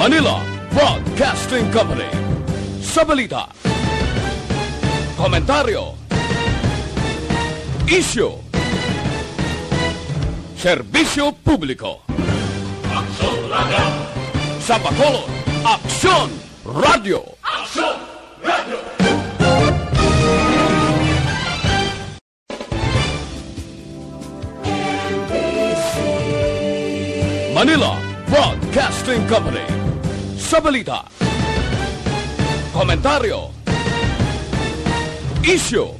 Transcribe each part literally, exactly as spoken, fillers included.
Manila Broadcasting Company. Sa balita, komentaryo, isyu, serbisyo publiko. Aksyon Radio. Sa Bacolod, Aksyon Radio. Aksyon Radio. Manila Broadcasting Company. Sa balita, komentaryo, isyu.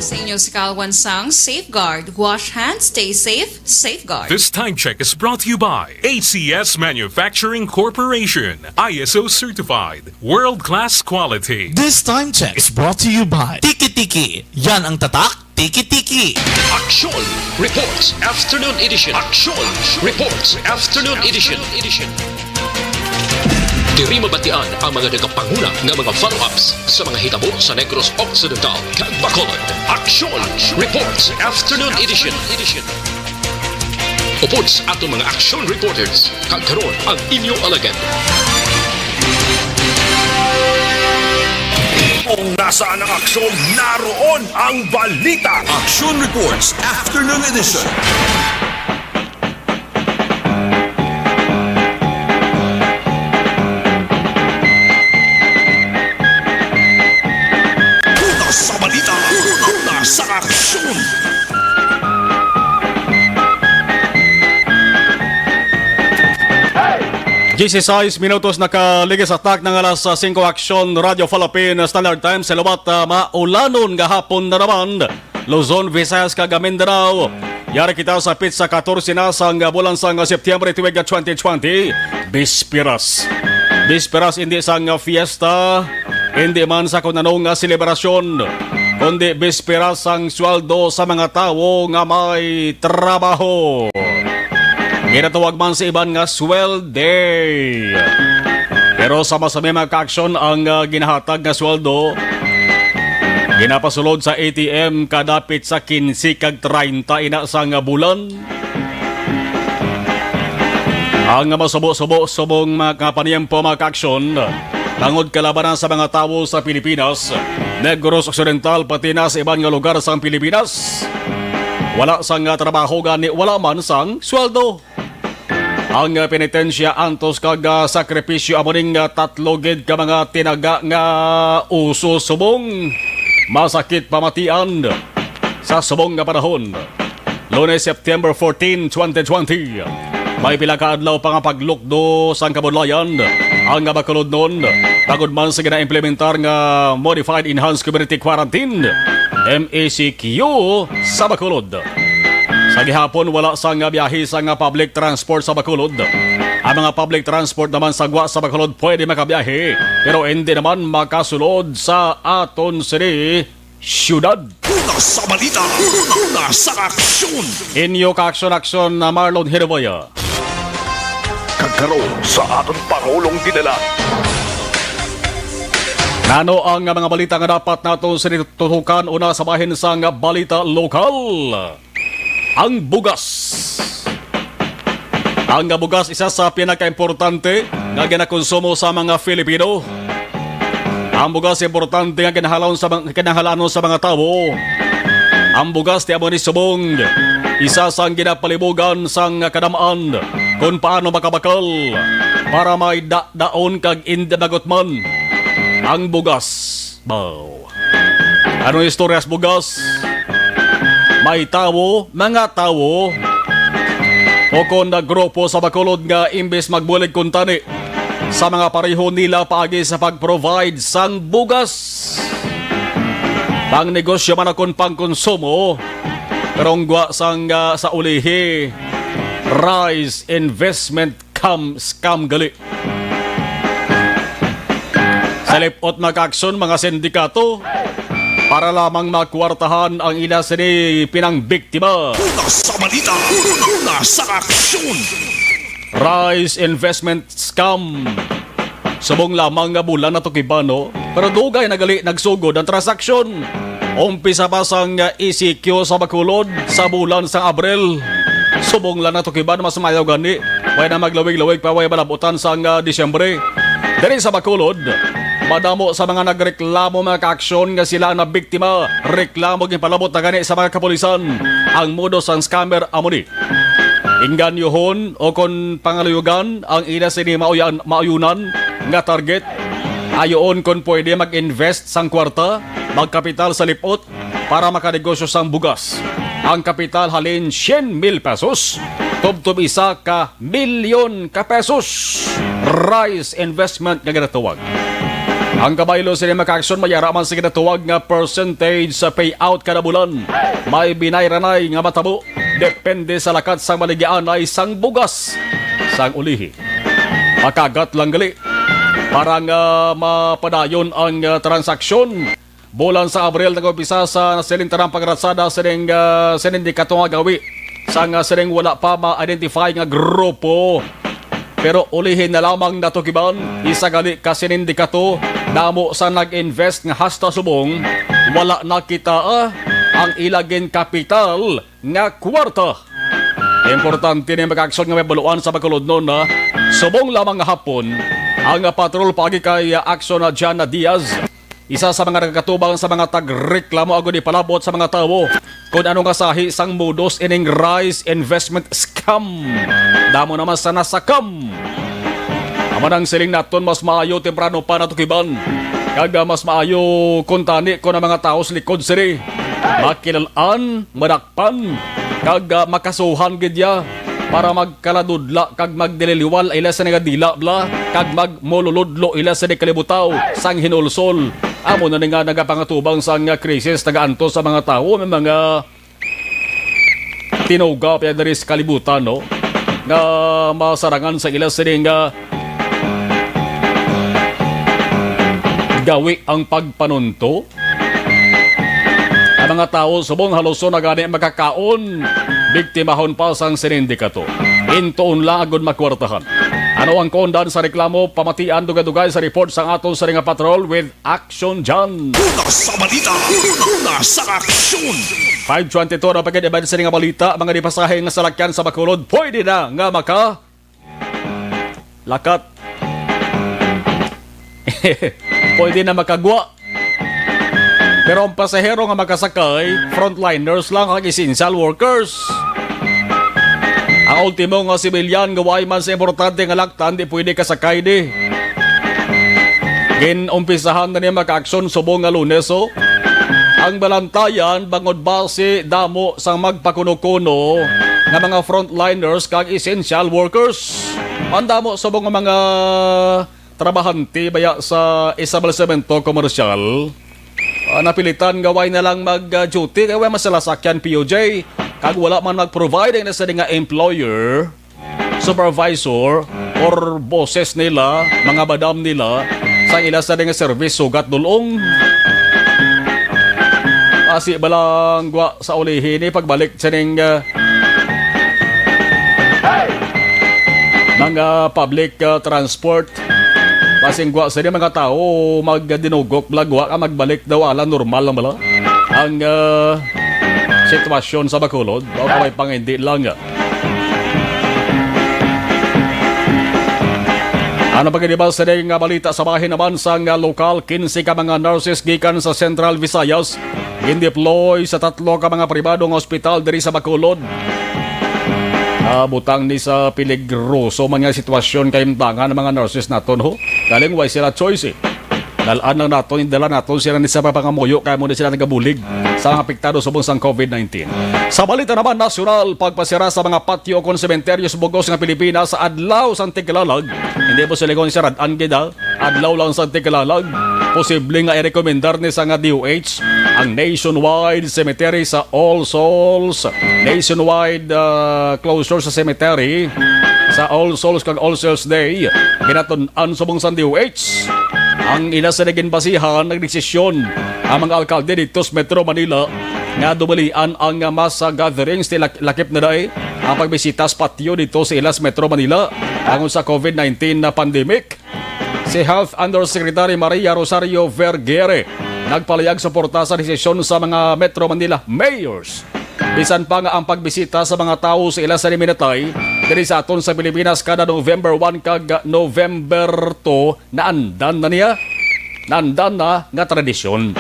Sa inyo si Kalwan Sang, Safeguard. Wash hands, stay safe, Safeguard. This time check is brought to you by A C S Manufacturing Corporation, I S O certified, world-class quality. This time check is brought to you by Tiki Tiki. Yan ang tatak, Tiki Tiki. Aksyon Reports Afternoon Edition. Aksyon Reports Afternoon Edition. Diri mabatian ang mga nagapanguna nga mga follow-ups sa mga hitabo sa Negros Occidental kag Bacolod. Aksyon Reports Afternoon Edition. Upod sa aton mga action reporters, kag karon ang inyo alagad. Kung nasaan ang aksyon, naroon ang balita. Action Reports Afternoon Edition. Una sa balita, una sa aksyon. Dieciséis minutos nakaligis atak ng alas singko. Aksyon Radio Philippine Standard Time sa liwat, ah, maulanon nga hapon na naman. Luzon, Visayas, kag Mindanao. Yari kita sa pitsa katorse na sang bulan sang Septyembre tuig twenty twenty. Bisperas. Bisperas hindi sang fiesta, hindi man sa kunanong nga selebrasyon, kundi bisperas sang sweldo sa mga tawo nga may trabaho. Ginatawag man sa iban nga sweldo. Pero sa masami mga kaaksyon ang, ah, ginahatag nga sweldo, ginapasulod sa A T M kada pitsa kinse kag treinta ina sang bulan. Ang masubo-subo subong mga paniyempo, mga kaaksyon, tungod kalabanan sa mga tawo sa Pilipinas, Negros Occidental, pati na sa iban nga lugar sang Pilipinas, wala sang, ah, trabaho, gani wala man sang sweldo. Ang, ah, penitensya antos kag, ah, sakripisyo amo ning, ah, tatlo gid ka mga tinaga nga uso subong masakit pamatian sa subong nga panahon. Lunes, September fourteen, twenty twenty. May pila ka adlaw pa nga paglukdo sang kabudlayan ang Bacolodnon, tungod man sa ginaimplementar nga Modified Enhanced Community Quarantine, M E C Q, sa Bacolod. Sa gihapon, wala sang biyahe sang public transport sa Bacolod. Ang mga public transport naman sa gwa sa Bacolod pwede makabiyahe, pero hindi naman makasulod sa aton sini syudad. Una sa balita, una sa aksyon. Inyo ka-aksyon-aksyon na Marlon Hiruboya. Kag karon sa aton Pangulong General. Nano ang mga balita nga dapat nato sini tutukan? Una sa bahin sang balita lokal. Ang bugas. Ang bugas isa sa pinakaimportante nga ginakonsumo sa mga Filipino. Ang bugas importante nga kinahanglanon sa mga, kinahanglanon sa mga tawo. Ang bugas ti amo ni subong isa sang ginapalibugan sang kadam-an kung paano makabakal para may da-, daon kag indi magutman ang bugas. Baw. Ano istorya sa bugas? May tawo, mga tawo, o kon na grupo sa Bacolod nga imbes magbulig kuntani sa mga pareho nila paagi sa pag-provide sang bugas. Pang negosyo man akon pangkonsumo, pero ang gwa sang, ah, sa ulihi, rice investment cam-, scam gali. Sa lipot, mga kaaksyon, mga sindikato, para lamang makwartahan ang ila sini pinangbiktima. Una sa balita, una sa aksyon. Rice investment scam. Subong lamang nga bulan na to kibano, pero dugay na gali nagsugod ang transaksyon. Umpisa pa sang E C Q sa Bacolod sa bulan sang Abril. Subong lang natukiban, mas maayo gani. Way na maglawig-lawig pa, way malabutan sang, ah, Disyembre. Diri sa Bacolod, madamo sa mga nagreklamo, mga kaaksyon, nga sila ang nabiktima. Reklamo ginpalabot na gani sa mga kapulisan. Ang modus sang scammer amo ni: inganyohon o kon pangaluyugan ang ila sini mauyan-, mauyunan nga target. Ayoon kon pwede mag-invest sang kwarta, magkapital sa lipot para makanegosyo sang bugas. Ang kapital halin syen mil pesos, tubtob isa ka milyon ka pesos. Rice investment nga ginatawag. Ang kabaylo sini, mga kaaksyon, may ara man sa ginatawag nga percentage sa payout kada bulan. May binayranay nga matabo depende sa lakat sang maligianay sang bugas sang ulihi. Makagat lang gali para nga mapadayon ang, ah, transaksyon. Bulan sa Abril, nag-umpisa sa nasilintaran pagratsada sining, ah, sindikato nga gawi sang, ah, sining wala pa ma-identify nga grupo. Pero ulihi na lamang natukiban, isa gali ka sindikato, damo sa nag-invest nga hasta subong wala nakita, ah, ang ila ginkapital nga kwarta. Importante ni, mga kaaksyon, nga mabaluan sa Bacolodnon na subong lamang nga hapon ang patrol paagi kay, ah, Action Jana Diaz, isa sa mga nagakatubang sa mga tagreklamo agud ipalabot sa mga tawo kon ano nga sahi sang modus ining rice investment scam. Damo naman sa nasakam. Amo nang siling naton, mas maayo temprano pa natukiban, kag, ah, mas maayo kuntani kon ang mga tawo sa likod sini makilal-an, madak pan, kag, ah, makasuhan gid ya para magkaladudla kag magdililiwal ila sa nga dila bala, kag magmululudlo ila sa kalibutaw sang hinulsol. Amo na ni nga nagapangatubang sang, ah, krisis nagaantos sa mga tawo, may mga tinuga pa diri sa kalibutan, no, nga masarangan sa ila sini nga gawi ang pagpanunto. Ang mga tawo subong haluson na gani makakaon, biktimahon pa sang sindikato. Intuon lang agud makwartahan. Ano ang kaundan sa reklamo? Pamatian dugay-dugay sa report sang aton sini nga patrol with Action Jan. Una sa balita, una sa aksyon. Five twenty-two na pagkadiban sa nga balita, mga dipasahe nga salakyan sa Bacolod, pwede na nga maka lakat. Pwede na makagwa. Pero ang pasahero nga makasakay, frontliners lang kag essential workers. Ang ultimo nga sibilyan nga way man sa importante nga laktan, di pwede kasakay di. Gin-umpisahan na ni makaaksyon subong nga Lunes, oh. Ang balantayan bangod basi damo sang magpakuno-kuno nga mga frontliners kag essential workers. Ang damo subong nga mga trabahante baya sa establisemento komersyal, ah, napilitan nga way na lang mag-duty kay way man sila sakyan P O J, kag wala man mag-provide ang isa nga employer, supervisor, or bosses nila, mga madam nila, sa ila sa nga service sugat dulong. Asi ba lang gwa sa ulihi ni pagbalik sining, ah, mga public, ah, transport. Basing gwa sini mga tawo magdinugok bala, gwa ka magbalik daw ala normal lang bala ang, ah, sitwasyon sa Bacolod. O kay may pangindi lang, ah. Ano pa gid ba sa nga balita sa bahin naman sa nga lokal, kinse ka mga nurses gikan sa Central Visayas gindeploy sa tatlo ka mga pribado nga ospital diri sa Bacolod. Ah, butang ni sa peligroso man nga sitwasyon kay imtangan ang mga nurses naton, ho. Galing way sila choice, eh. Dalaan lang naton, indala naton sila ni sa papangamuyo kay mo ni sila nagabulig sa mga apektado subong sang COVID nineteen. Sa balita naman nasyonal, pagpasira sa mga patio kon sementeryo sa bugos nga Pilipinas sa adlaw sang tigkalalag. Hindi po silingon siya rad-an gid, ah. Adlaw lang sa tigkalalag, posible nga i-rekomendar ni sa nga D O H ang nationwide cemetery sa All Souls, nationwide, ah, closure sa cemetery sa All Souls kag All Souls Day. Ginatun-an subong sa D O H ang ila sa naginbasihan, nagdesisyon ang mga alkalde dito sa Metro Manila nga dumalian ang mass gatherings, ti lak-, lakip na day ang pagbisita sa patio dito sa ila sa Metro Manila tungod sa COVID nineteen na pandemic. Si Health Undersecretary Maria Rosario Vergere nagpalayag suporta sa desisyon sa mga Metro Manila mayors. Bisan pa nga ang pagbisita sa mga tawo sa ila sini minatay diri sa aton sa Pilipinas kada November one kag November two, naandan na niya. Naandan na nga tradisyon.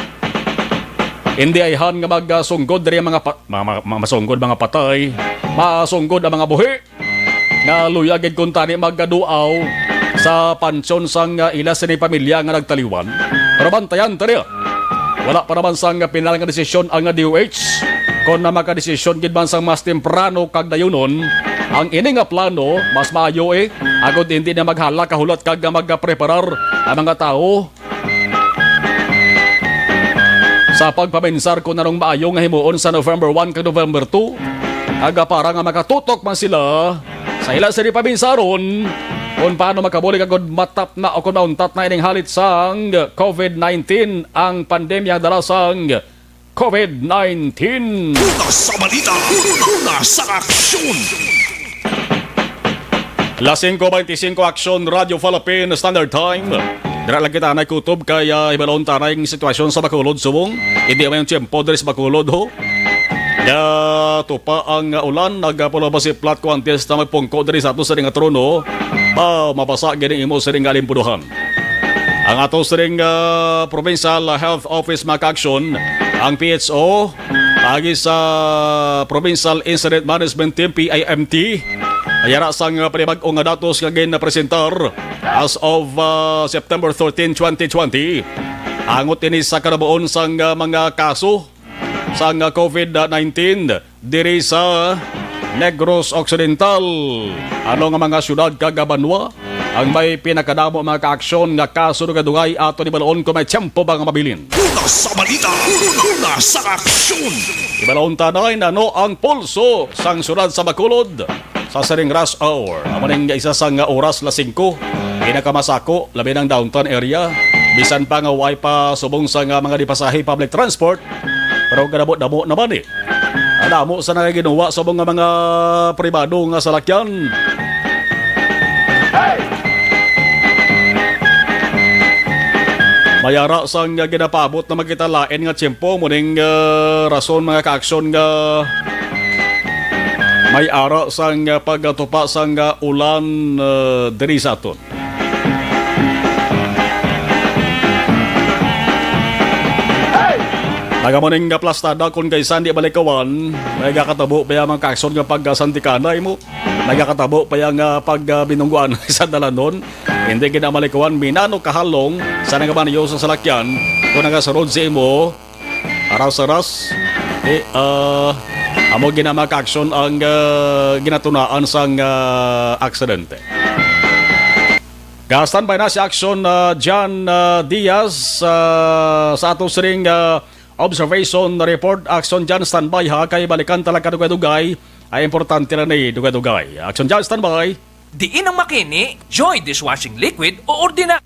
Hindi ayhan nga magsunggod diri ang mga pa-, mga, mga, mga masunggod, mga patay. Masunggod ang mga buhi. Nga luya gid kuntani magaduaw sa pansyon sang, ah, ila sini pamilya nga nagtaliwan. Pero bantayan ta niya. Wala pa naman sang pinal nga desisyon ang D O H kon na makadesisyon gid man sang mas temprano kag dayunon ang ini nga plano, mas maayo, eh, agod hindi na maghala kahulat kag magpreparar ang mga tawo sa pagpaminsar kung anong maayo nga himuon sa November one kag November two, kag para nga makatutok man sila sa ila sini paminsaron kung paano makabulig agud matapna o kung mauntat na ining halit sang covid nineteen, ang pandemya dala sang covid nineteen. Una sa balita, una sa aksyon. Las singko beintisinko, Aksyon Radio Philippine Standard Time. Dira lang kita na kutob kay, ah, hibalon ta na ang sitwasyon sa Bacolod subong. Hindi man ang tiyempo diri sa Bacolod, ho. Nga tupa ang, ah, ulan, nagapulabas si Plat Cuantes na magpungko diri sa ato sa nga trono. Pa, mabasa gini imo sa nga alimpuduhan. Ang ato sining, ah, Provincial Health Office, mga kaaksyon, ang P H O, agi sa Provincial Incident Management Team, P I M T, yara sang, ah, panibag-o nga datos nga ginapresentar as of, ah, September thirteen, twenty twenty. Angot ini sa kanabuon sang, ah, mga kaso sang covid nineteen diri sa Negros Occidental. Ano nga mga syudad kag banwa ang may pinakadamo, mga kaaksyon, nga kaso dugay-dugay? Aton hibaluon kung may tiyempo ba nga mabilin. Una sa balita, una sa aksyon. Hibaluon ta na, ano ang pulso sang syudad sa Bacolod sa sining rush hour? Amo ning isa sang oras, las singko. Pinakamasako, labi na ang downtown area. Bisan pa nga way pa subong sa nga mga dipasahe public transport, pero kadamo-damo naman, eh. Kadamo sa nagaginuwa subong nga mga pribado nga salakyan. May ara sang ginapaabot na makita lain nga tiyempo, muning, ah, rason, mga kaaksyon, nga may ara sang pagtupa sang ulan, ah, diri sa aton. Nagamuning nga plastada kon kaisan di balikawan, may gakatabo pa ya, mga kaaksyon, nga pagkasantikanay mo. May gakatabo pa ya nga pagbinungguan sa dalanon. Hindi gid na malikawan, minano kahalong sa nagabanyo sa salakyan kung nagasunod sa imo. Aras-aras, eh, ah, amo gid na, mga kaaksyon, ang, ah, ginatunaan sang, ah, aksidente. Ga-standby na si Aksyon, ah, John, ah, Diaz, ah, sa ato sining, ah, observation report. Aksyon John, standby ha, kay balikan talaga dugay-dugay. Ay, importante na ni dugay-dugay. Aksyon John, standby. Diin ang makini, Joy Dishwashing Liquid o ordina-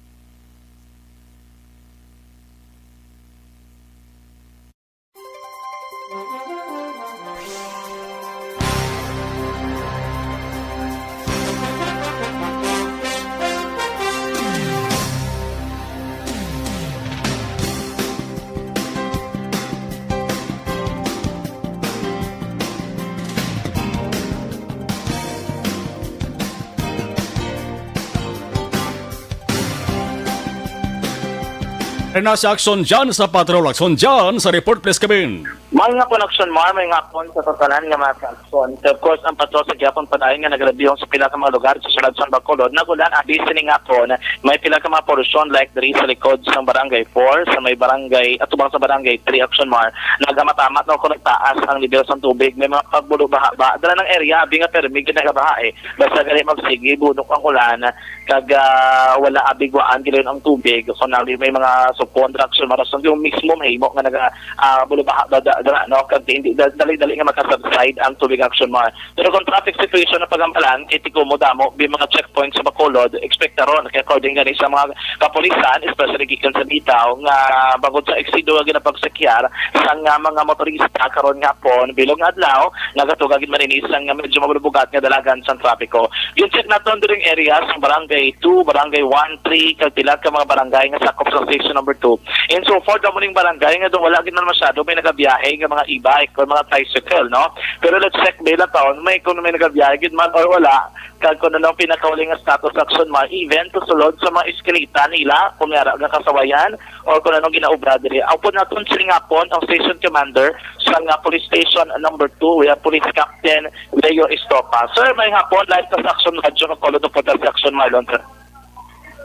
Ari na si Aksyon John sa Patrol. Aksyon John sa report, please come in. May nga connection, Mar, may nga kon sa tatanan nga mga kaaksyon. So, of course, ang patrol sa gihapon padayon nga nagalabihon sa pila ka mga lugar sa siyudad sa Bacolod. Nag-ulan abi sining hapon. May pila ka mga porsyon like diri sa likod sang Barangay four, sa may barangay, atubang sa Barangay three, Aksyon Mar. Naghamat-hamat na kon nagtaas ang level sang tubig. May mga pagbulo-baha ba. Dala ng area, abi nga permi gid nagabaha, eh. Basta gali magsigi, bunok ang ulan, kag, ah, wala abigwaan gid ang tubig. So, na may mga supon, Aksyon Mar, rason yung mismo mahimo nga naga, ah, bulo-baha da, da, da, no? Kag hindi da, dali-dali nga makasubside ang tubig, Aksyon Mar. Pero kung traffic situation na pagambalan, kay tigumo damo bi mga checkpoints sa Bacolod, expect na ron. Kaya according gani sa mga kapulisan, especially gikan sa Bitaw, nga bangod sa eksido nga ginapagsakyar sa nga mga motorista karon nga hapon, bilog nga adlaw, nagatuga gid man ini sa nga medyo mabulbugat nga dalagan sang trapiko. Gin-check naton diri ang area sa Barangay two, Barangay one, three, kag pila ka mga barangay nga sakop sa Station Number two. And so far, damo ning barangay nga daw wala gid man masyado may nagabiyahe nga mga e-bike or mga tricycle, no? Pero let's check, Bela Town, may, kung may nagabiyahe gid man or wala, kag kung ano ang pinakahuli nga status sa Action Mart, even sa sulod sa mga eskinita nila, kung may ara nga kasawayan, or kung anong ginaobra diri. Ako po naton sining hapon ang station commander sa nga police station number two, we have Police Captain Leo Estopa. Sir, may hapon, live ka sa Action Radio, kakulod po sa Action Marlon, sir.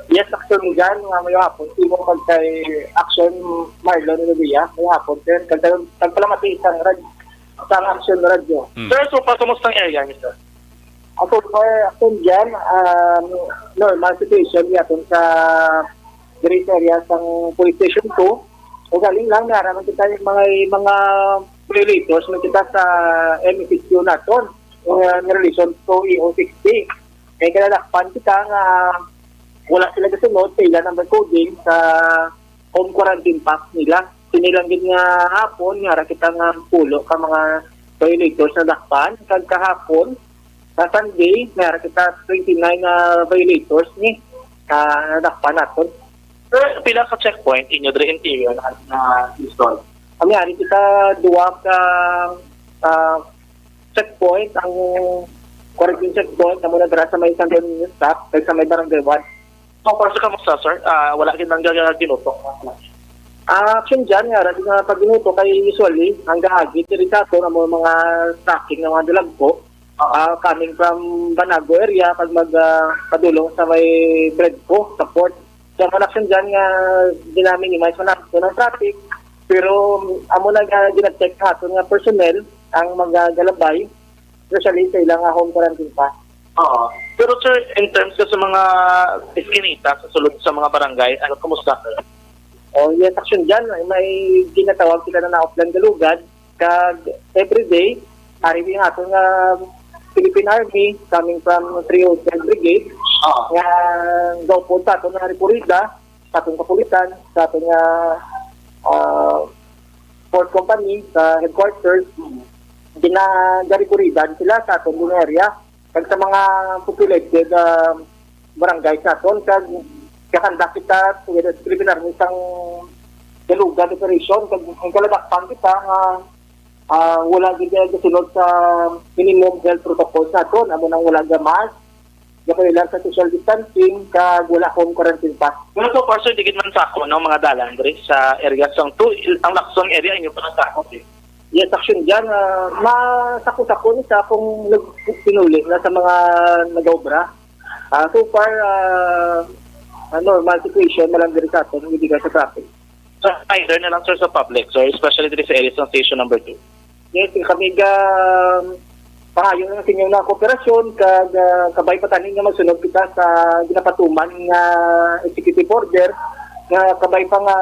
Yes, Action Jan, nga may hapon. Timo kag kay Action Marlon Revilla, may hapon, sir. Kag tag-, tagpalamati isang rad-, sa Action Radio. Mm. Sir, so far, kumusta ang area niyo, sir? Ako, sir, Action Jan, um, normal situation yaton sa diri sa area sang Police Station two. O galing lang, may ara man kita yung mga, mga violators man kita sa M S Q naton, uh, in relation to E O sixty. Kay kinadakpan kita nga wala sila gasunod sa ila number coding sa home quarantine pass nila. Sini lang gid nga hapon, may ara kita nga pulo ka mga violators nadakpan. Kag kahapon, sa Sunday, may ara kita twenty-nine nga violators ni, ah, nadakpan naton. Sir, pila ka checkpoint inyo diri interior na, na install? Kami ari kita duwa ka, ah, checkpoint, ang quarantine checkpoint, amo na dira sa may San Antonio Stop, kag sa may Barangay One. So far, sa kamusta, sir? Ah, wala gid nang gaga-, ginutok. Ah, action dyan nga, ra-, nga pag ginutok kay usually, ang gaagi, diri sa aton, amo mga tracking ng mga dalagko, ah, coming from Banago area, pag mag, ah, padulong sa may Bredco, sa port. So, ang action dyan nga, gina-minimize man nato ng traffic, pero amo na nga gina-check sa aton nga personnel ang magagalabay, especially sa ilang, ah, home quarantine pa. Oo. Pero, sir, in terms ka sa mga eskinita sa sulod sa mga barangay, ano, kumusta, sir? Oh, yes, action dyan. May, may ginatawag sila na naoplan galugad. Kag everyday, ari yung ato nga Philippine Army coming from three oh five Brigade, ah, nga gaupod sa ato nga Recorrida, sa atong kapulisan, sa ato nga, ah, Force Company, sa headquarters, ginagarikuridan sila sa aton nga area. Kag sa mga populated, ah, barangay sa aton, kag kakandak kita together sa Philippine Army sang galugad operation, kag ang kaladakpan kita nga, ah, wala gid gasunod sa minimum health protocol sa aton, amo nang wala ga mask, gapahilar sa social distancing, kag wala home quarantine pass. Pero so far, sir, di gid man sako, no, mga dalan diri sa area sang two, ang Lacson area, inyo pa nasako, eh. Yes, action dyan. Ah, masako-sako ni sa akong nagpinuli na sa mga nag-obra. Ah, so far, ah, ah, normal situation na lang diri sa aton, hindi ka sa traffic. Sa rider na lang, sir, sa public, sir, especially diri sa area sa station number two. Yes, kami ga, pangayo na sa inyo na kooperasyon, kag, ah, kabay pa tani nga magsunod kita sa ginapatuman nga executive order, nga kabay pa nga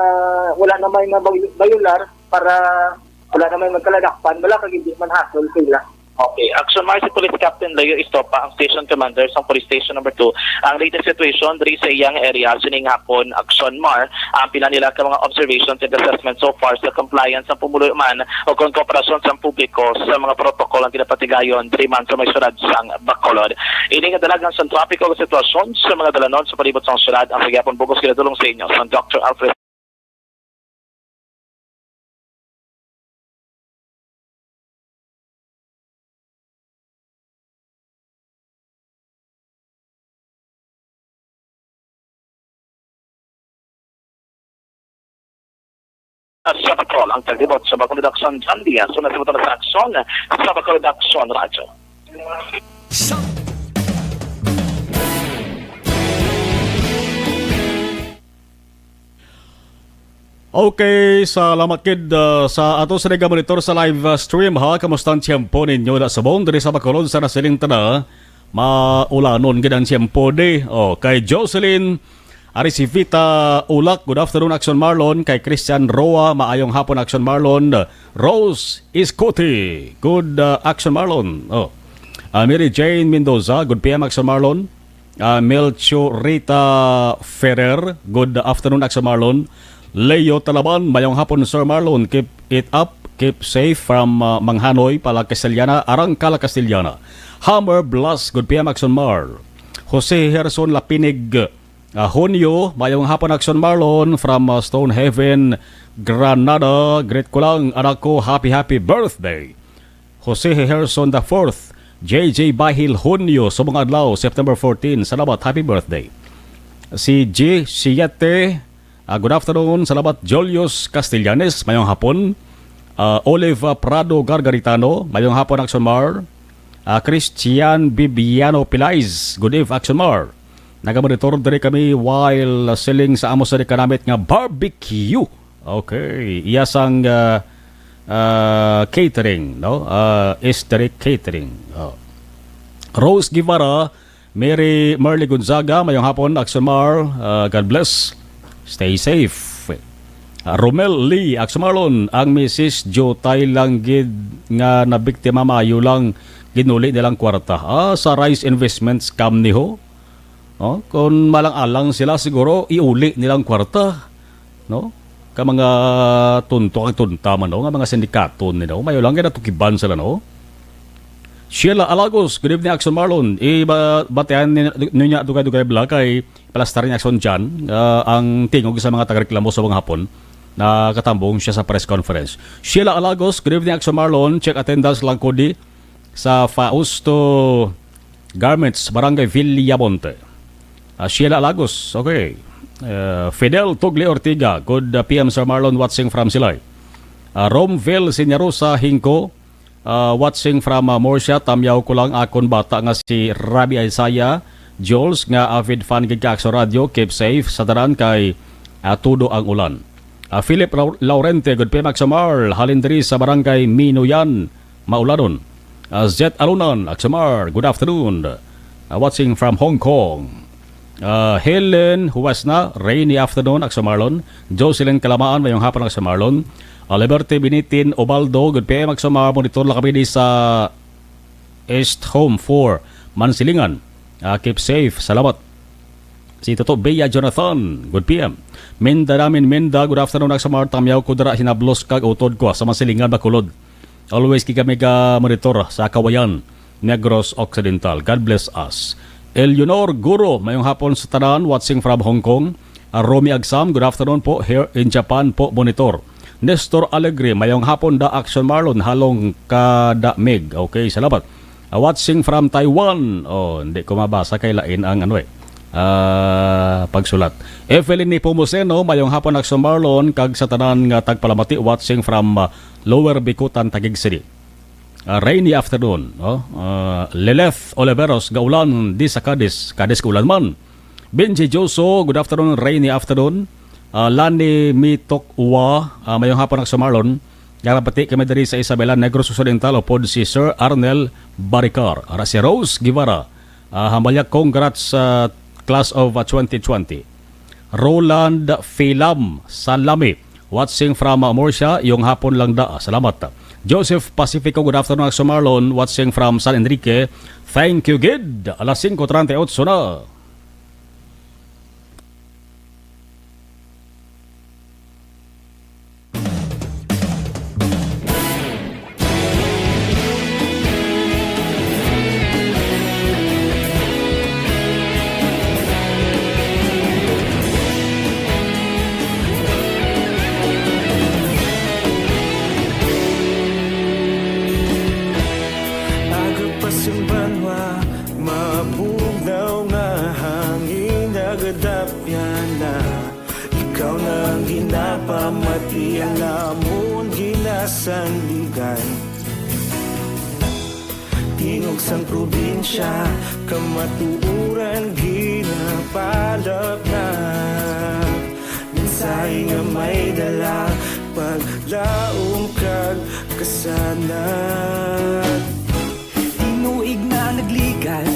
wala na may nga bay-, bayular para wala na may magkaladakpan, wala kag hindi man hasol sila. Okay. Action Mart, si Police Captain Leo Estopa, ang station commander sa Police Station number two. Ang latest situation diri sa iyang area sining hapon, Action Mart, ang pila nila ka mga observations and assessment so far sa compliance sa pumuluyo man o kon kooperasyon sa publiko sa mga protocol ang ginapatigayon diri man sa may syudad sang Bacolod. Ini nga dalagan sa trapiko nga sitwasyon sa mga dalanon sa palibot sang syudad ang sa gihapon bug-os ginadulong sa inyo sang Doctor Alfred sa patrol ang taglibot sa Bacolod Action John Diaz. Una sa sa aksyon sa Bacolod Action Radyo. Sa Okay, salamat gid, ah, sa ato sa nagamonitor sa live, ah, stream, ha. Kamusta ang tiyempo ninyo na subong diri sa Bacolod? Sana siling tana maulanon gid ang tiyempo di. Oh, kay Jocelyn Arisivita Ulak, good afternoon, Action Marlon. Kay Christian Roa, maayong hapon, Action Marlon. Rose Iscuti, good, ah, Action Marlon. Oh. Ah, Mary Jane Mendoza, good P M, Action Marlon. Ah, Melchorita Ferrer, good afternoon, Action Marlon. Leo Talaban, mayong hapon, Sir Marlon. Keep it up. Keep safe from, ah, Manghanoi, pala Castellana, Arangkala Castellana. Hammer Blast, good P M, Action Mar. Jose Herson Lapinig, Ah, Hunyo, mayong hapon, Action Marlon, from, ah, Stonehaven, Granada. Greet ko lang, anak ko, happy, happy birthday. Jose Herson the fourth, J J Bahil Hunyo, sa mga adlaw, September fourteen. Salamat, happy birthday. Si G siete, ah, good afternoon. Salamat, Julius Castellanes, mayong hapon. Ah, Olive, ah, Prado Gargaritano, mayong hapon, Action Mar. Ah, Christian Bibiano Pilais, good eve, Action Mar. Nagamonitor diri kami while, ah, selling sa amo sa di kanamit nga barbecue. Okay, iya sang, ah, ah, catering, no? Ah, Esteric Catering. Oh. Rose Guevara, Mary Merly Gonzaga, mayong hapon, Action Mar. Ah, God bless. Stay safe. Ah, Romel Lee, Action Marlon, ang misis Jotay lang gid nga nabiktima, maayo lang ginuli nilang kwarta. Ah, sa Rice Investment scam ni ho. Oh, kung malang-alang sila, siguro iuli nilang kwarta, no? Ka mga tunto kag tunta man, no? Nga mga sindikato ni, no? Mayo lang gid natukiban sila, no? Sheila Alagos, good evening, Action Marlon. Iba, batian ni, niya dugay-dugay bala kay palastar ni Action Jan, ah, ang tingog sa mga tagareklamo sa mga hapon. Nakatambong siya sa press conference. Sheila Alagos, good evening, Action Marlon. Check attendance lang ko di sa Fausto Garments, Barangay Villamonte. Ah, Sheila Alagos, okay. Uh, Fidel Tugli Ortiga, good, uh, P M, Sir Marlon, watching from Silay. Ah, Romville Sinyarosa Hingko, uh, watching from, uh, Murcia. Tamyaw ko lang akon bata nga si Rabi Isaiah Jules, nga avid fan gid ka Action Radio. Keep safe sa tanan kay, uh, tudo ang ulan. Ah, Philip Lau-, Laurente, good P M, Action Mar, halin diri sa Barangay Minuyan, Maulanon. Ah, Zet Alunan, Action Mar, good afternoon. Ah, watching from Hong Kong. Ah, Helen Huwasna, rainy afternoon, Action Marlon. Jocelyn Kalamaan, mayong hapon, Action Marlon. Ah, Liberty Binitin Obaldo, good P M, Action Mar, monitor lang kami di sa East Home four, Mansilingan. Ah, keep safe. Salamat. Si Toto Bea Jonathan, good P M. Minda namin, Minda, good afternoon, Action Mar, tamyaw ko dira, hinablos kag utod ko sa Mansilingan, Bacolod. Always gid kami ka monitor sa Kawayan, Negros Occidental. God bless us. Eleanor Guro, mayong hapon sa tanan, watching from Hong Kong. Ah, Romy Agsam, good afternoon po, here in Japan po, monitor. Nestor Alegre, mayong hapon da Action Marlon, halong ka da Mig. Okay, salamat. Ah, watching from Taiwan. Oh, hindi ko mabasa kay lain ang ano eh. Ah, pagsulat. Evelyn Nepomuceno, mayong hapon, Action Marlon, kag sa tanan nga tagpalamati, watching from, ah, Lower Bicutan, Taguig City. Ah, rainy afternoon, no? Ah, Lilith Oliveros, gaulan di sa Cadiz, Cadiz gaulan man. Benji Joso, good afternoon, rainy afternoon. Ah, Lani Mitok Ua, ah, mayong hapon, Action Marlon. Nagapati kami diri sa Isabela, Negros Occidental, upod si Sir Arnel Baricar. Ara si Rose Guevara, ah, hambalya, congrats sa class of, ah, twenty twenty. Roland Filam Salami, watching from, ah, Murcia, iyong hapon lang da. Salamat. Joseph Pacifico, good afternoon, Action Marlon, watching from San Enrique. Thank you, gid. Alas singko treinta y ocho na. Aga pa sing banwa, mabugnaw nga hangin nagadapyan na. Ikaw na ang ginapamati, ang amon ginasandigan. Tingog sang probinsya, kamatuoran ginapalapnap. Mensahe nga may dala, paglaom kag kasanag. Tinuig na nagligan,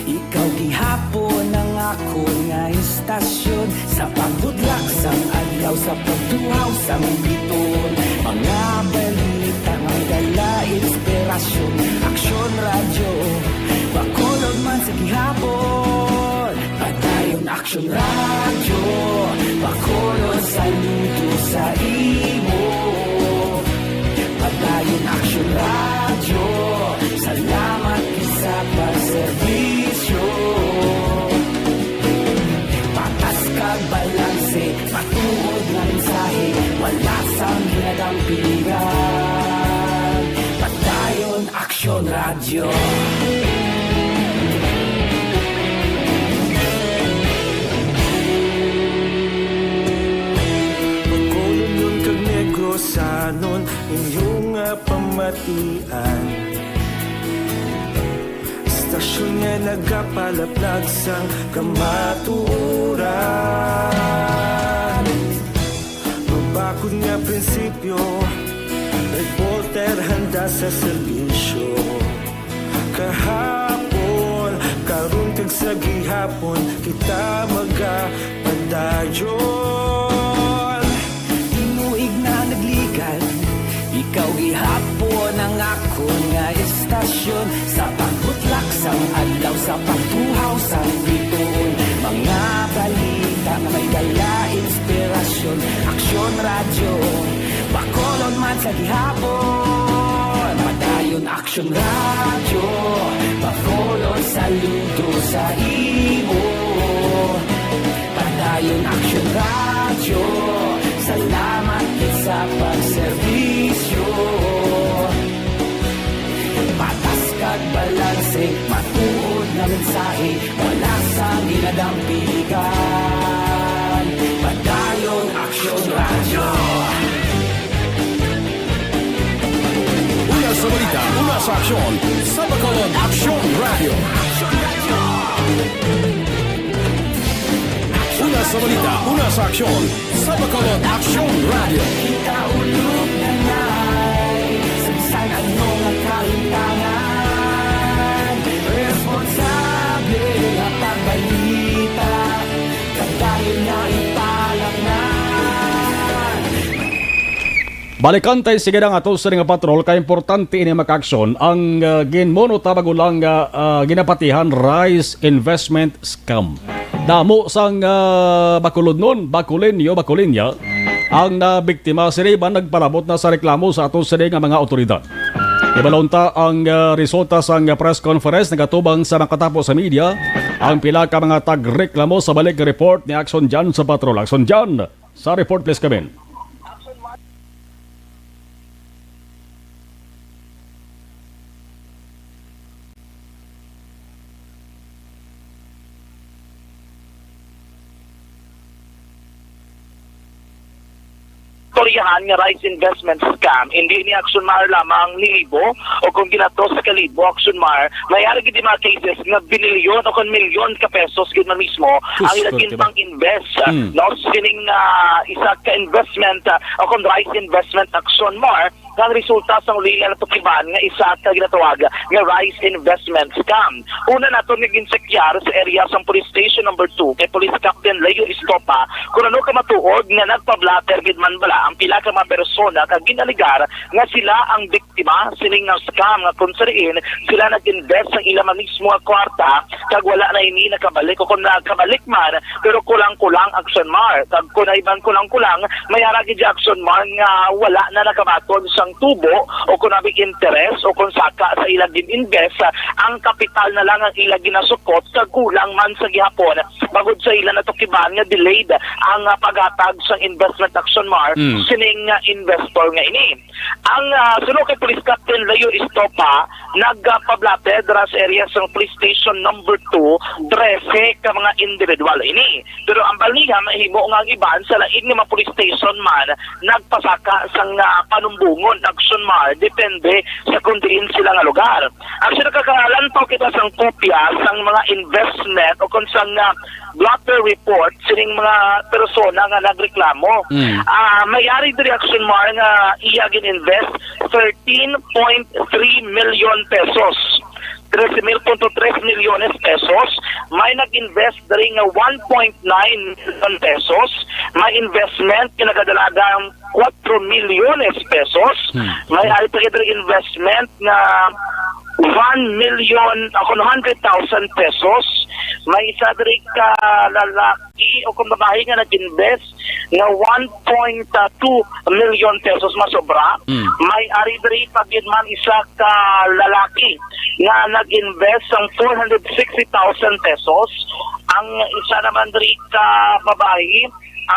ikaw gihapon ang akon nga istasyon. Sa pagbudlak sang adlaw, sa pagtuhaw sang biton, mga balita nga dala inspirasyon. Aksyon Radyo, Bacolod man sa gihapon. Padayon Aksyon Radyo, Bacolod, saludo sa imo. Padayon Aksyon Radyo, salamat sa pagserbisyo. Radyo. Bacolodnon kag Negrosanon, inyo nga pamatian. Istasyon nga nagapalaplag sang kamatuoran. Mabakod nga prinsipyo, reporter handa sa serbisyo. Kahapon, karon kag sa gihapon, kita magapadayon. Tinuig na nagligad, ikaw gihapon ang akon nga istasyon. Sa pagbutlak sang adlaw, sa pagtuhaw sang bituon, mga balita nga may dala inspirasyon. Aksyon Radyo, Bacolod man sa gihapon. Padayon Aksyon Radyo, Bacolod saludo sa imo. Padayon Aksyon Radyo, salamat gid sa pagserbisyo. Patas kag balanse, matuod nga mensahe, wala sang ginadampigan. Padayon Aksyon Radyo. Una sa balita, una sa aksyon, sa Bacolod Aksyon Radyo. Una sa balita, una sa aksyon, sa Bacolod Aksyon Radyo. Kita ulog na nay, sa bisan ano nga kalimtangan, responsable nga pagbalita, padayon nga ipalaknan. Balikan tay sige ang ato sa nga patrol kay importante ini, mga kaaksyon, ang, ah, ginmono ta bago lang nga, ah, ginapatihan rice investment scam. Damo sang, ah, Bacolodnon, Bacoleño, Bacoleña ang nabiktima sini man nagpalabot na sa reklamo sa ato sini nga mga awtoridad. Ibalon ta ang, ah, resulta sang press conference nagatubang sa makatapo sa media ang pila ka mga tagreklamo sa balik report ni Action John sa patrol. Action John! Sa report, please come in. Istoryahan nga rice investment scam, hindi ni Action Mar lamang ni libo o kung ginatos ka libo, Action Mar, may ari gid mga cases nga binilyon o kung milyon ka pesos gid man mismo ang Sus, ila Lord, diba? Ginpang-invest, ah, Mm. no? Sining, ah, isa ka investment, ah, o kung rice investment, Action Mar, nga ang resulta sang uli nga natukiban nga isa ka ginatawag nga rice investment scam. Una naton nga ginsekyar sa area sang Police Station Number Two kay Police Captain Leo Estopa kung ano ka matuod nga nagpa-blotter gid man bala ang pila ka mga persona kag ginalegar nga sila ang biktima sining nga scam, nga kung sa diin sila nag-invest sang ila man mismo nga kwarta kag wala na ini nakabalik, o kung nakabalik man, pero kulang-kulang, Action Mar. Kag kung ay bang kulang-kulang, may ara gid, Action Mar, nga wala na nakabaton sang tubo o kung abi interes o kung saka sa ila gin-invest, ang kapital na lang ang ila ginasukot kag kulang man sa gihapon, bangod sa ila natukiban nga delayed ang, ah, paghatag sang investment, Action Mar, Mm. sining, ah, investor nga ini. Ang, ah, suno kay Police Captain Leo Estopa, nagpa-blotter dira sa area sang Police Station Number Two, trese ka mga individual ini. Pero ang balnihan, mahimo nga ang iban sa lain nga mga police station man nagpasaka sang, ah, panumbongon, Action Mar, depende sa kung diin sila nga lugar. Actually, nakakalantaw kita sang kopya sang mga investment o kung sang, ah, blotter report sining mga persona nga nagreklamo. Mm. Ah, may ari diri, Action Mar, nga iya gin-invest thirteen point three million pesos. Trese mil punto tres milyones pesos. May nag-invest diri nga one point nine million pesos. May investment nga nagadalagan kwatro milyones pesos. Hmm. May ari pa gid diri investment nga one million, ako, hundred thousand pesos. May isa diri ka lalaki o kung babae nga nag-invest nga one point two million pesos, masobra. Hmm. May ari diri pa gid man isa ka lalaki nga nag-invest sang four hundred sixty thousand pesos. Ang isa naman diri ka babae,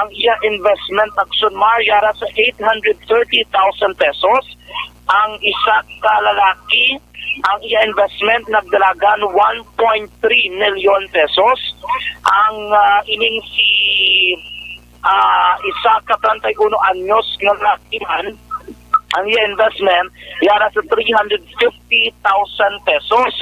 ang iya investment, Action Mar, yara sa eight hundred thirty thousand pesos. Ang isa ka lalaki, Ang iya investment nagdalagan one point three milyon pesos. Ang, ah, ining si, ah, isa ka treinta y uno anyos nga lalaki man, ang iya investment yara sa three hundred fifty thousand pesos.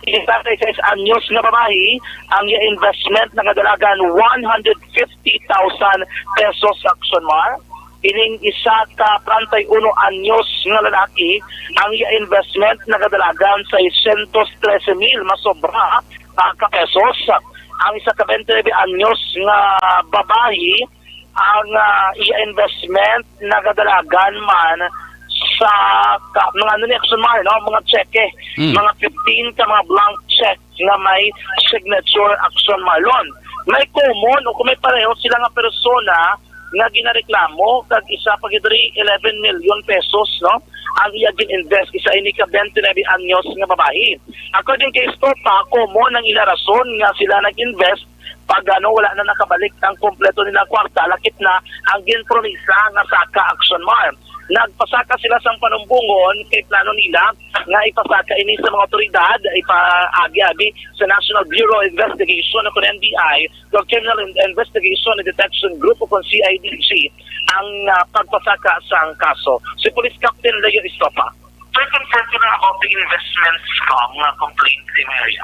Isa ka treinta y seis anyos nga babayi, ang iya investment nagadalagan one hundred fifty thousand pesos, Action Mar. Ining isa ka treinta y uno anyos nga lalaki, ang iya investment nagadalagan seiscientos trece mil, masobra, ah, ka pesos. Ang isa ka twenty-nine anyos nga babayi, ang, ah, iya investment nagadalagan man sa ka, mga ano ni, Action Mar, no? Mga tseke, Mm. mga fifteen ka mga blank check nga may signature, Action Mar. May common o kung may pareho sila nga persona nga ginareklamo, kag isa pa gid diri, eleven million pesos, no? Ang iya gin-invest, isa ini ka twenty-nine anyos nga babayi. According kay Estopa, common ang ila rason nga sila nag-invest pag, ano, wala na nakabalik ang kompleto nila kwarta, lakip na ang ginpromisa nga saka, Action Mar. Nagpasaka sila sang panumbongon kay plano nila nga ipasaka ini sa mga otoridad, ipaagi abi sa National Bureau of Investigation o N B I, o Criminal In-, Investigation and Detection Group o kung C I D G, ang, ah, pagpasaka sang kaso. Si Police Captain Leo Estopa. Sir, confirm ko na about the investment scam nga complaint sa imo area.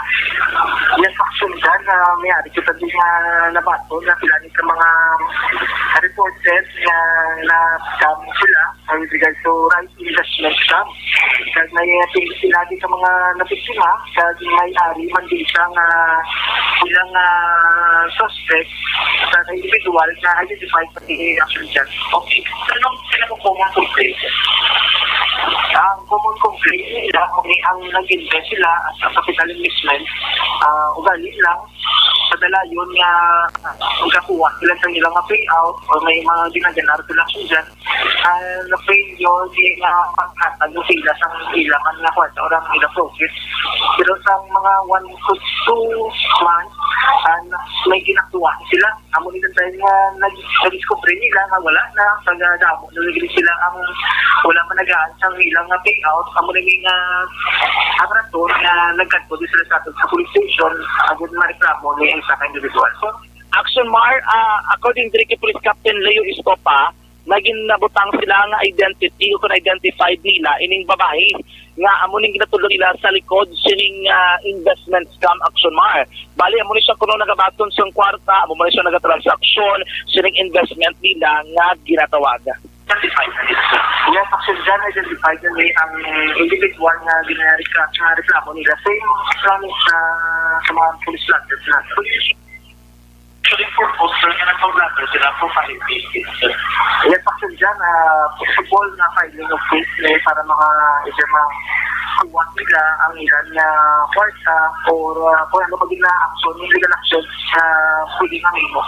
Yes, actually, dyan, ah, may ari kita din nga nabato na pila ni sa mga reported nga na-scam sila, ah, with regards to rice investment scam. Kag may, ah, pil-, pila din sa mga nabiktima, kag may ari man din siya nga ilang, ah, suspect sa individual na identified pati actually dyan. Okay. Anong pinaka-common complaint? Ang common complaint nila, kung ang nag-invest sila sa capital investment, ah, ugali lang, sa dalayon nga, ah, magkakuha sila sa ilang payout o may mga ginaganar sila dyan. Ah, na-fail yun, di nga pagkatag mo sila sa ilang nga kwarta o ang ilang profit. Pero sa mga one to two months, ah, may ginakuha sila. Amo ni sa time nga nag-, na-discover nila nga wala na, taga damo na lagi sila ang wala pa nagaan sa ilang nga payout. Amo ni nga ang rason nga nagkadto din sila sa aton sa police station, agud mareklamo ni ang isa ka individual. So, Action Mar, ah, according diri kay Police Captain Leo Estopa, naging nabutang sila nga identity o kon identified nila ining babayi nga amo ning ginatudlo nila sa likod sining, ah, investment scam, Action Mar. Bali, amo ni siya kuno nagabaton sang kwarta, amo man ni siya nagatransaksyon sining investment nila nga ginatawag. Identified na nila, sir. Yes, actually, dyan identified na ni ang individual nga ginareka-, nga reklamo nila. Same lang sa, sa mga police blotter na. Actually, for poster nga nagpa-blotter sila for five days, sir. Yes, actually, dyan, ah, possible na filing of case, eh, para maka, medyo makuha nila ang ilan na kwarta or, ah, kung ano pag na action, yung legal action na pwede nga mahimo.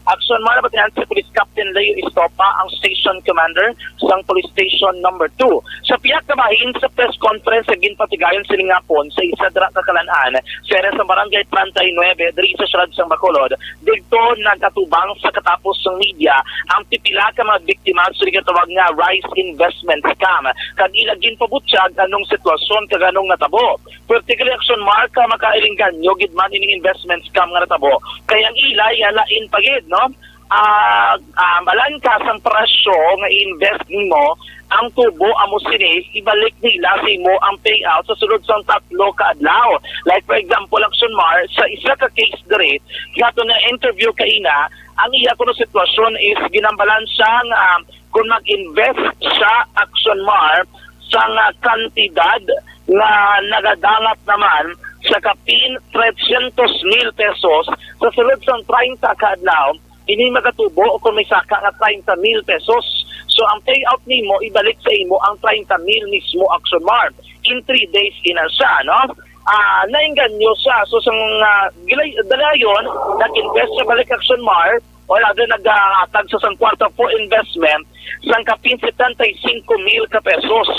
Action Mar, nabatian si Police Captain Leo Estopa, ang station commander sang Police Station Number Two. Sa pihak ka bahin, sa press conference nga ginpatigayon sining hapon sa isa dira ka kalan-an, sa area sa Barangay treinta y nueve, diri sa siyudad sang Bacolod, didto nag-atubang sa katapos sang media ang pipila ka mga biktima sa ginatawag nga rice investment scam, kag ila ginpabutyag anong sitwasyon kag anong natabo. Politically, Action Mar, ka makailingganyo gid man ining investment scam nga natabo, kay ang ila iya lain pa gid, no? Ah, ah, balan ka sang presyo nga i-invest nimo, ang tubo amo sini, ibalik nila sa imo ang payout sa sulod sang tatlo ka adlaw. Like, for example, Action Mar, sa isa ka case diri, nga ato na-interview kaina, ang iya kuno sitwasyon is ginambalan siya nga, ah, kung mag-invest siya, Action Mar, sang, ah, kantidad nga nagadangat naman sa kapin trescientos mil pesos sa sulod sang treinta ka adlaw, ini magatubo o kung may saka nga treinta mil pesos. So, ang payout nimo, ibalik sa imo ang treinta mil mismo, Action Mar, in three days ina siya, no? Ah, nainganyo siya. So, sang, ah, gilay-, dalayon, nag-invest siya balik, Action Mar, o rather, naghatag sa sang kwarta for investment sang kapin setenta y cinco mil ka pesos.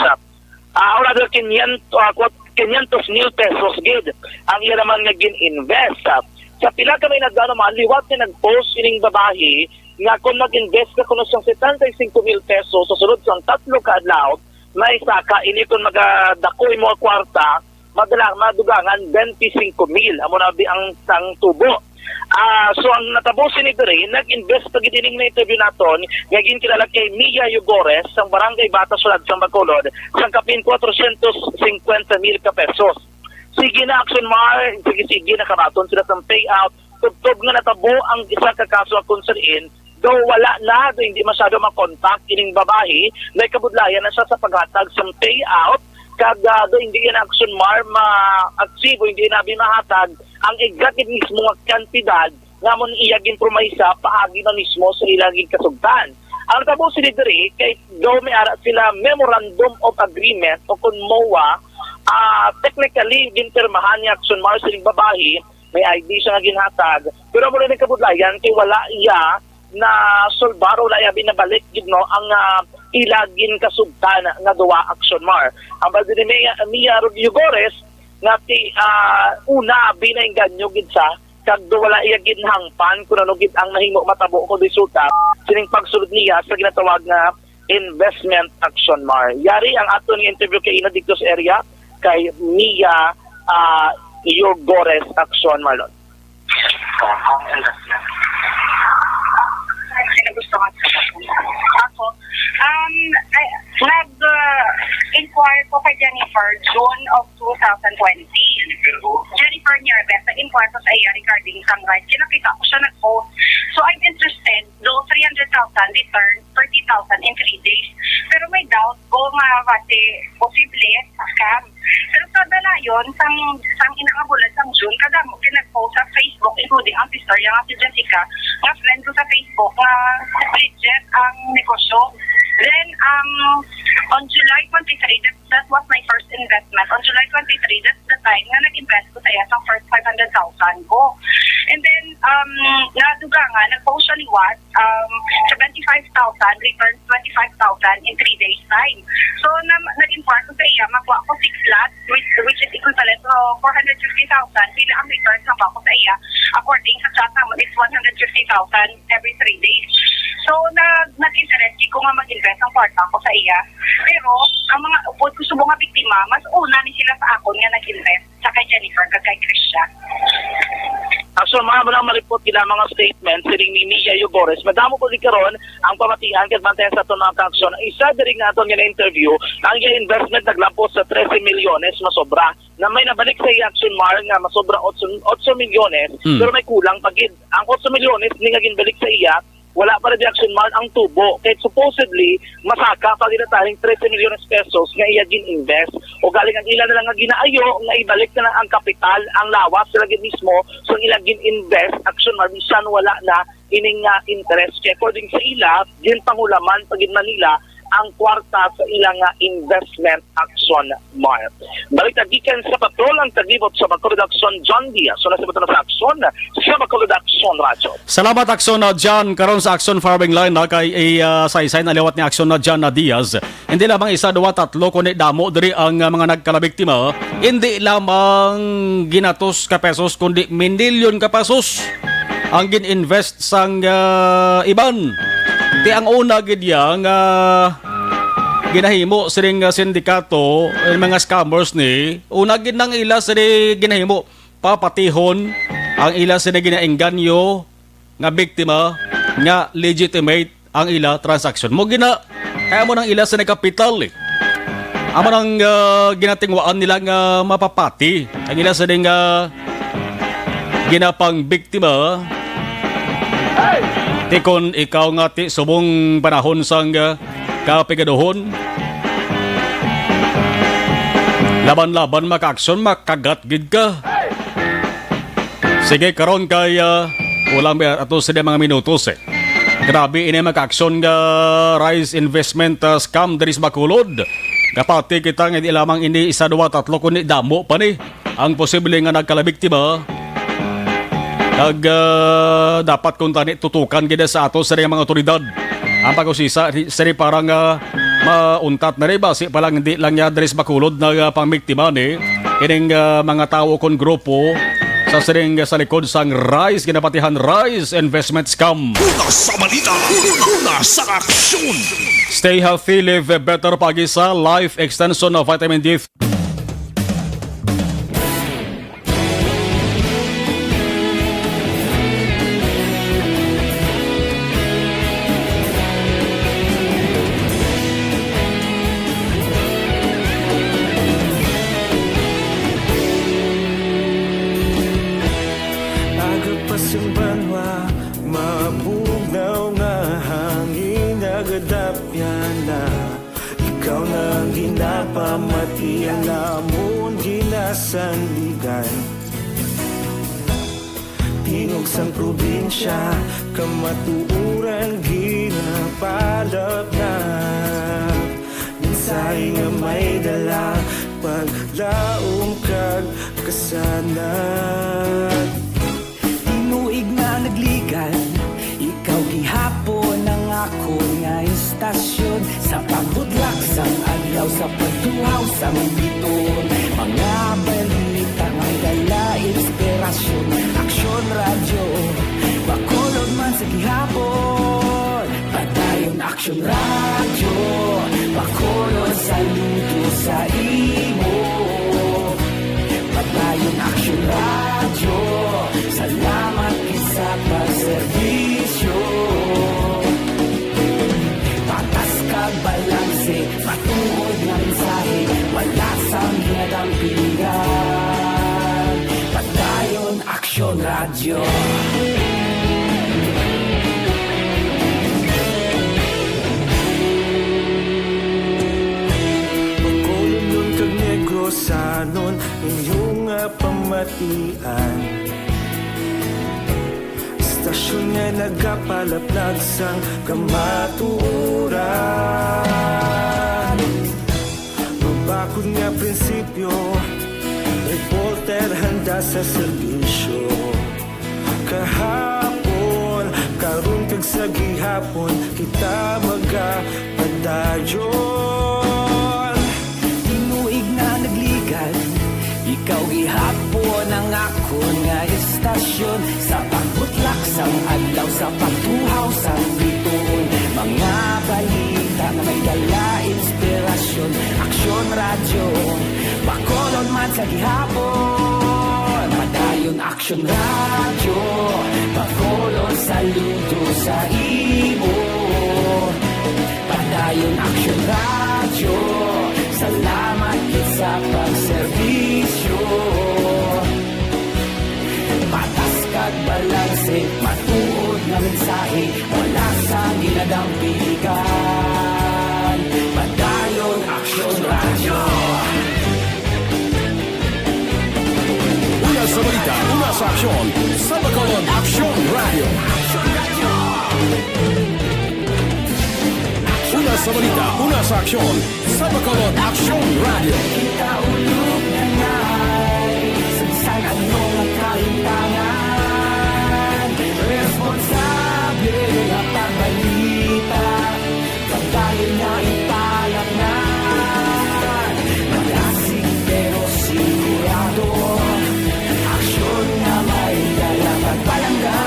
Ah, o rather, quinientos, ah, kwat-, quinientos mil pesos gid ang iya naman nga gin-invest. Sa pila ka mga adlaw naman, liwat nga nag-post ining babayi nga kung mag-invest ka kuno sang setenta y cinco mil pesos sa sulod sang tatlo ka adlaw, may saka ini kon magadako imo nga kwarta, madala, madugangan twenty-five mil, amo na bi ang sang tubo. Ah, so ang natabo sini diri, nag-invest pa gid ining na-interview naton nga ginkilala kay Mia Yugores sang Barangay Bata, Syudad sang Bacolod, sang kapin kwatro syentos singkwenta mil ka pesos. Sige na, Action Mar, sige, sige, nakabaton sila sang payout. Tubtob nga natabo ang isa ka kaso akon sa diin, though wala na, though hindi masyado makontak ining babayi, may kabudlayan na siya sa paghatag sang payout, kag ah, though hindi yan, Action Mar, ma-achieve o hindi na bi mahatag ang exact mismo nga kantidad nga amon iya ginpromisa paagi man mismo sa ilang ginkasugtan. Ang tabo sila diri kay daw may ara sila Memorandum of Agreement o kon MOA, ah, technically ginpirmahan ni Action Mar sining babayi, may I D siya nga ginhatag, pero amo na ning kabudlayan kay wala iya na sulbar o wala iya binabalik gid, no, ang ah, ila ginkasugtan nga duwa, Action Mar. Ang balde ni Mia, Mia Yugores nga ti ah, una binainganyo gid sa kag do wala iya ginhangpan kung ano gid ang nahimo matabo kung resulta sining pagsulod niya sa ginatawag nga investment, Action Mar. Yari ang aton nga interview kay ina dito sa area kay Mia ah, Yugores, Action Mar. Ang investment. Sino gusto mag-, ako? Um, ay, nag, uh, inquire ko kay Jennifer June of two thousand twenty. Jennifer Nieves, nag-inquire ko sa iya regarding sang rice. Kinakita ko siya nag-post. So, I'm interested. Though three hundred thousand return, thirty thousand in three days. Pero may doubt ko nga basi posible scam. Pero sa dalayon, sang, sang ina nga bulan, sang June, kadamo din nag-post sa Facebook, including ang sister niya nga si Jessica, nga friend ko sa Facebook, nga legit ang negosyo. Then, um, on July twenty-three, that, that was my first investment. On July twenty-three, that's the time nga nag-invest ko sa iya sa first five hundred thousand ko. And then, um, nadugangan, nag-post siya liwat, um, seventy-five thousand, return twenty-five thousand in three days time. So, na, nag-inquire ko sa iya, makuha ko six lots, which, which is equivalent to four hundred fifty thousand. Pila ang return sa ko sa iya, according sa chat naman, is one hundred fifty thousand every three days. So, na, nag-interest ko nga mag-invest ang kwarta ko sa iya. Pero, ang mga upod ko subong nga biktima, mas una ni sila sa akon nga nag-invest sa kay Jennifer kag kay Krisha. Actually, mga mula malipot gila mga statement sining ni Mia Yugores. Madamo po di karon ang pamatian kag bantayan sa aton mga kaaksyon. Ang isa diri nga aton nga na-interview, ang iya investment naglampos sa trese milyones masobra na may nabalik sa iya, Action Mar, nga masobra otso, otso milyones, Hmm. pero may kulang pa gid. Ang otso milyones ni nga ginbalik sa iya, wala pa rin, Action Mar, ang tubo. Kay supposedly, masaka pa gid ang trese milyones pesos nga iya gin-invest. O galing ang ila na lang nga ginaayo nga ibalik na lang ang kapital, ang lawas sila gid mismo, so ang ila gin-invest, Action Mar, bisan wala na ining nga interest. Kay according sa ila, ginpangulaman pa gid man nila ang kwarta sa ila nga investment, Action Mar. Balik na gikan sa patrol ang taglibot sa Bacolod, Action John Diaz. So, nasimutan na sa Action, sa Bacolod, Action Radyo. Salamat, Action na John. Karon sa Action Firing Line na kay, eh, ah, saysay na liwat ni Action na John na Diaz. Hindi lamang isa, duwa, tatlo, kundi damo diri ang, ah, mga nagkalabiktima. Hindi lamang ginatos ka pesos, kundi minilyon ka pesos ang gin-invest sang, ah, iban. Ti ang una gid iya nga ginahimo sining, ah, sindikato, eh, mga scammers ni, una gid nang ila sini ginahimo, papatihon ang ila sini ginaengganyo nga biktima nga legitimate ang ila transaction. Mo gina, kaya mo nang ila sini kapital eh. Amo nang, ah, ginatingwaan nila nga mapapati ang ila sini nga ginapang biktima. Ti kon ikaw nga ti subong panahon sang, ah, kapigaduhon, laban-laban makaaksyon, makagat gid ka. Sige, karon kay, ah, kulang ba ato sila mga minutos eh. Grabe ini makaaksyon nga rice investment, ah, scam diri sa Bacolod. Kapati kita nga di lamang ini isa, duwa, tatlo, kundi damo pa ni ang posible nga nagkalabiktima. Kag, ah, dapat kung tani tutukan gid sa ato sa mga otoridad ang pag-usisa sini para nga mauntat na rin ba si palang hindi lang niya diri sa Bacolod na, ah, pamiktima ni kining, ah, mga tao kon grupo Sining sa likod sang Rise, ginapatihan Rise Investment Scam. Una sa balita, una sa aksyon. Stay healthy, live better, paagi sa Life Extension of Vitamin D. Aga pa sing banwa, mabugnaw nga hangin, nagadapyan na. Ikaw na ang ginapamati, ang amon ginasandigan. Tingog sang probinsya, kamatuoran ginapalapnap. Mensahe nga may dala, paglaom kag kasanag. Tinuig nga nagligan, ikaw gihapon ang akon nga istasyon. Sa pagbutlak sang adlaw, sa pagtuhaw sang bituon, mga balita nga may dala inspirasyon. Aksyon Radyo, Bacolod man sa gihapon. Padayon Aksyon Radyo, Bacolod, saludo sa imo. Padayon Aksyon Radyo, salamat gid sa pagserbisyo. Patas kag balanse, matuod nga mensahe, wala sang ginadampigan. Padayon Aksyon Radyo. Bacolodnon kag Negrosanon, inyo nga pamatian. Istasyon nga nagapalaplag sang kamatuoran. Mabakod nga prinsipyo, reporter handa sa serbisyo. Kahapon, karon kag sa gihapon, kita magapadayon. Tinuig nga nagligan, ikaw gihapon ang akon nga istasyon. Sa pagbutlak sang adlaw, sa pagtuhaw sang bituon, mga balita nga may dala inspirasyon. Aksyon Radyo, Bacolod man sa gihapon. Padayon Aksyon Radyo, Bacolod, saludo sa imo. Padayon Aksyon Radyo, salamat gid sa pagserbisyo. Patas kag balanse, matuod nga mensahe, wala sang ginadampigan. Padayon Aksyon Radyo. Una sa balita, una sa aksyon, sa Bacolod Aksyon Radyo. Una sa balita, una sa aksyon, sa Bacolod Aksyon Radyo. Kita ulog na ngay, sa bisan ano nga kalimtangan, responsable nga pagbalita. Padayon nga ipalapnan, malasig pero sigurado. Aksyon nga may dala pagpalangga.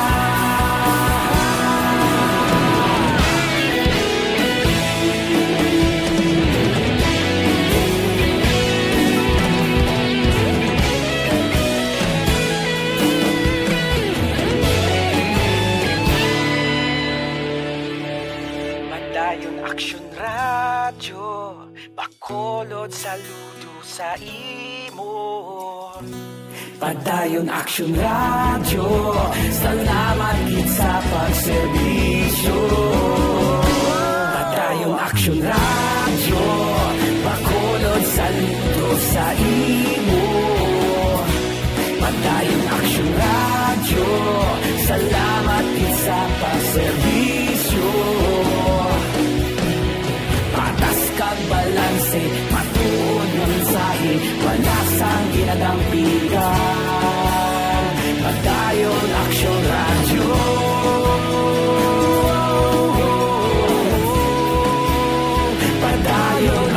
Padayon Aksyon Radyo, Bacolod, saludo sa imo. Padayon Aksyon Radyo, salamat gid sa pagserbisyo. Padayon Aksyon Radyo, Bacolod, saludo sa imo. Padayon Aksyon Radyo, salamat gid sa pagserbisyo. Patas kag balanse, matuod nga mensahe, wala sang ginadampigan. Padayon Aksyon Radyo. Padayon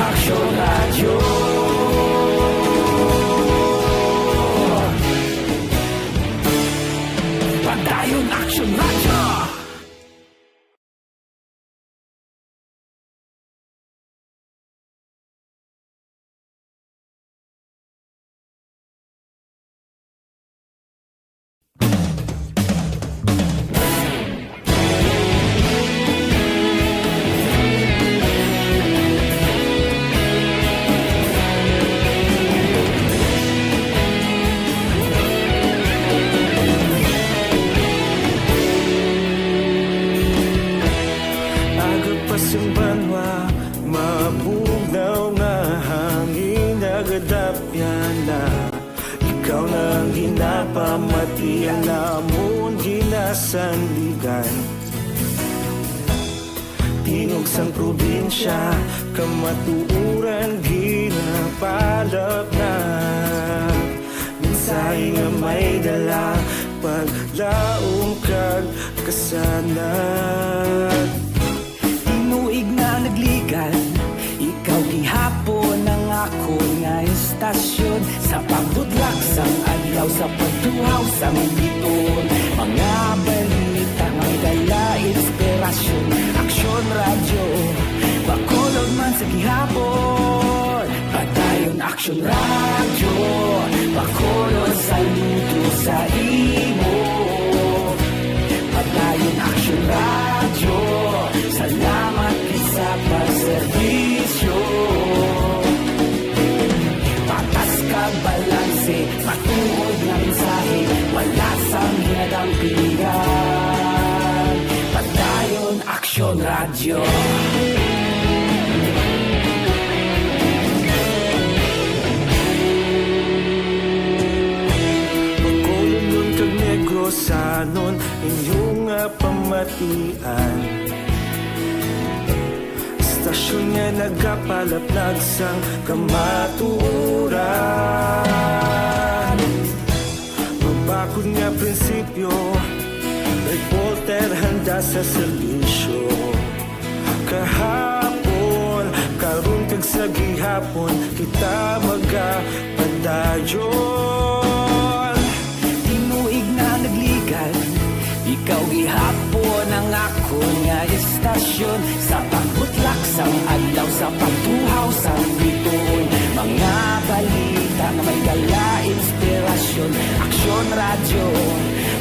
Yana, ikaw na ang ginapamati, ang namon ginasandigan. Tingog sang probinsya, kamatuoran ginapalapnag. Mensahe nga may dala, paglaom kag kasanag. Tinuig na nagligan, ikaw gihapon ang akon nga istasyon. Sa pagbutlak sang adlaw, sa pagtuhaw sang bituon, mga balita nga may dala inspirasyon. Aksyon Radyo, Bacolod man sa gihapon. Padayon Aksyon Radyo, Bacolod, saludo sa imo. Padayon Aksyon Radyo, salamat gid sa pagserbisyo. Patas kag balanse, matuod nga mensahe, wala sang ginadampigan. Padayon Aksyon Radyo. Bacolodnon kag Negrosanon, inyo nga pamatian. Istasyon nga nagapalaplag sang kamatuoran. Mabakod nga prinsipyo, reporter handa sa serbisyo. Kahapon, karon kag sa gihapon, kita magapadayon. Tinuig na nagligan, ikaw gihapon ang akon nga istasyon. Sa pagbutlak sang adlaw, sa pagtuhaw sang bituon, mga balita nga may dala inspirasyon. Aksyon Radyo,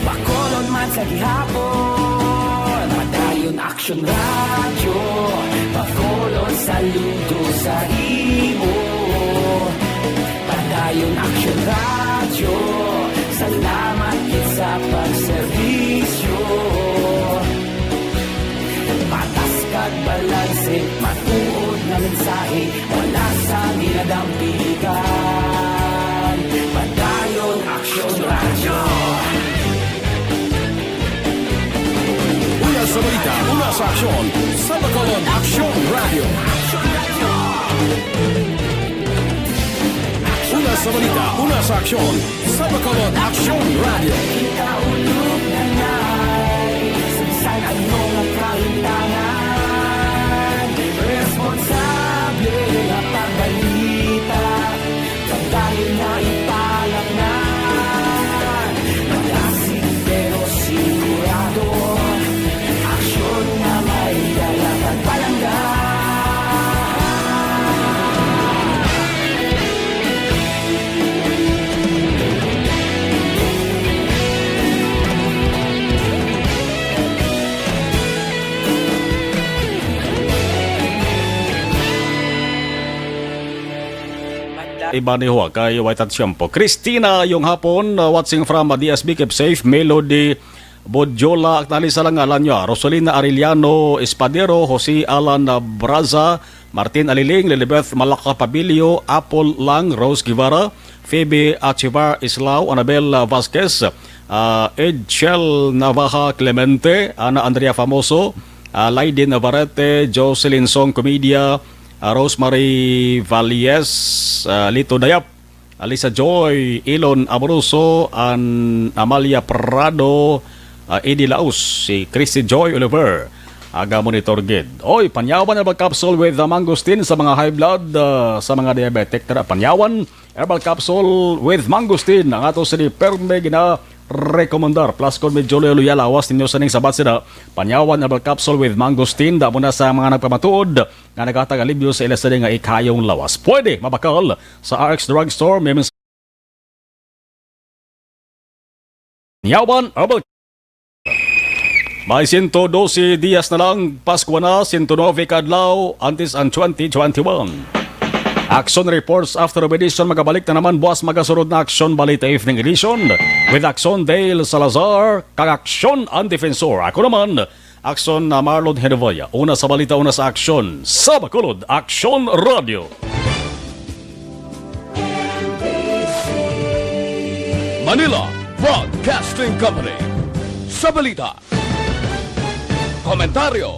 Bacolod man sa gihapon. Padayon Aksyon Radyo, Bacolod, saludo sa imo. Padayon Aksyon Radyo, salamat gid sa pagserbisyo. Patas kag balanse, matuod nga mensahe, wala sang ginadampigan. Padayon Aksyon Radyo. Una sa balita, una sa aksyon, sa Bacolod Aksyon Radyo. Una sa balita, una sa aksyon, sa Bacolod Aksyon Radyo. Ikaulog na ngay, sa bisan ano nga kalimtangan, responsable nga pagbalita. Pagdali na ipalangnan, malasig pero sigurado. Aksyon nga may dala kag palangga. Iba ni Hua kay way ta tiyempo. Christina, yung hapon, uh, watching from, uh, D S B, keep safe. Melody Bodjola, aktuali sa lang ngalan niya. Rosalina Arellano Espadero, Jose Alan, uh, Braza, Martin Aliling, Lilibeth Malaka Pabilio, Apple Lang, Rose Guevara, Phoebe Achivar Islao, Annabel, uh, Vasquez, uh, Edchel Navaja Clemente, Ana Andrea Famoso, uh, Laiden Navarrete, Jocelyn Song Comedia, uh, Rosemary Valles, uh, Lito Dayap, Alisa Joy, Elon Amoroso, an Amalia Prado, ah, Eddie Laos, si Christy Joy Oliver, aga monitor gid. Oy, Panyawan Herbal Capsule with the Mangosteen sa mga high blood, ah, sa mga diabetic. Tara, Panyawan Herbal Capsule with Mangosteen. Ang ato sini perme gina-recomendar. Plus, kung medyo luya-luya lawas ninyo sa ning sabat sila, Panyawan Herbal Capsule with Mangosteen. Damo na sa mga nagpamatuod nga naghatag alibyo sa ila sini nga ikayong lawas. Pwede mabakal sa R X Drugstore, may Yawan Herbal. May sento dose dias na lang, Pasko na, sento nuebe ka adlaw, antes ang twenty twenty-one. Action reports after meditation, magabalik na naman buwas magasunod na Action Balita Evening Edition with Action Dale Salazar, kag Action ang Defensor. Ako naman, Action na Marlon Henevilla. Una sa balita, una sa aksyon. Sa Bacolod, Action Radio. Anila Broadcasting Company. Sa balita, komentaryo,